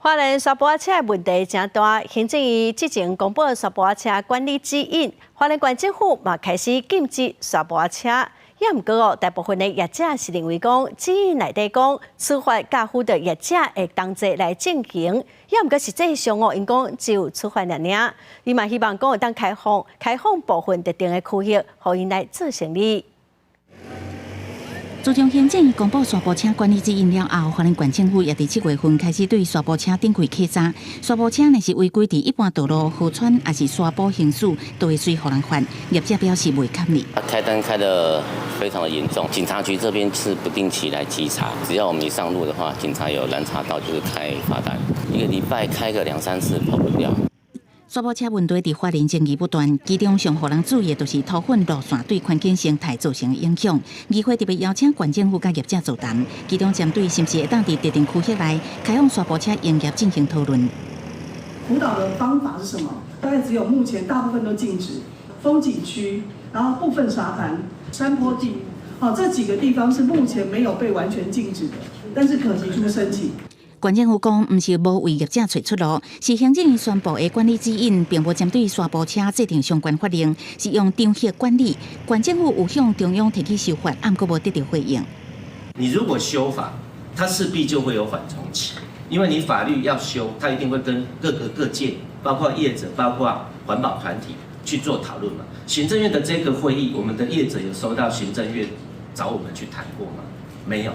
花蓮沙埔仔車的問題誠大，行政院之前公布沙埔仔車管理指引，花蓮縣政府嘛開始禁止沙埔仔車。也毋過哦，大部分的業者是認為講指引內底講，處罰佮輔導業者會同齊來進行。也毋過實際上哦，𪜶講只有處罰爾爾。伊嘛希望講會當開放，開放部分特定的區域，予𪜶來做生意。自從行政院公布沙埔車管理指引了後，花蓮縣政府也佇7月份開始對沙埔車展開稽查。沙埔車若是違規佇一般道路、河川，抑是沙坡行駛，都會隨予人罰。業者表示袂堪理。開單開得非常的嚴重，警察局這邊是不定期來稽查，只要我們一上路的話，警察有攔查到就是開罰單，一個禮拜開個兩三次跑不掉。沙埔車問題佇花蓮爭議不斷，其中上予人注意的就是塗粉路線對環境生態造成的影響。議會特別邀請縣政府佮業者座談，其中針對是毋是會當佇特定區域內開放沙埔車營業進行討論。輔導的方法是什麼？大概只有目前大部分都禁止風景區，然後部分沙灘、山坡地，哦，這幾個地方是目前沒有被完全禁止的，但是可提出申請。縣政府講，毋是無為業者揣出路，是行政院宣布的管理指引，並無針對沙埔車制定相關法令，是用場域管理。縣政府有向中央提起修法，毋過無得到回應。你如果修法，它勢必就會有緩衝期，因為你法律要修，它一定會跟各個各界，包括業者、包括環保團體去做討論嘛。行政院的這個會議，我們的業者有收到行政院找我們去談過嗎？沒有。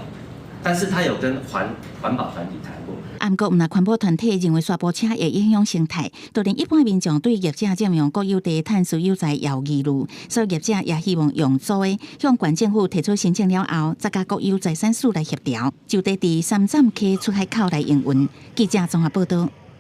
但是他有跟環保團體談過。毋過，毋但環保團體認為沙埔車會影響生態，就連一般民眾對業者佔用國有地趁私有財也有疑慮，所以業者也希望用組的向縣政府提出申請了後，再佮國有財產署來協調，就地佇三棧溪出海口來營運。記者綜合報道。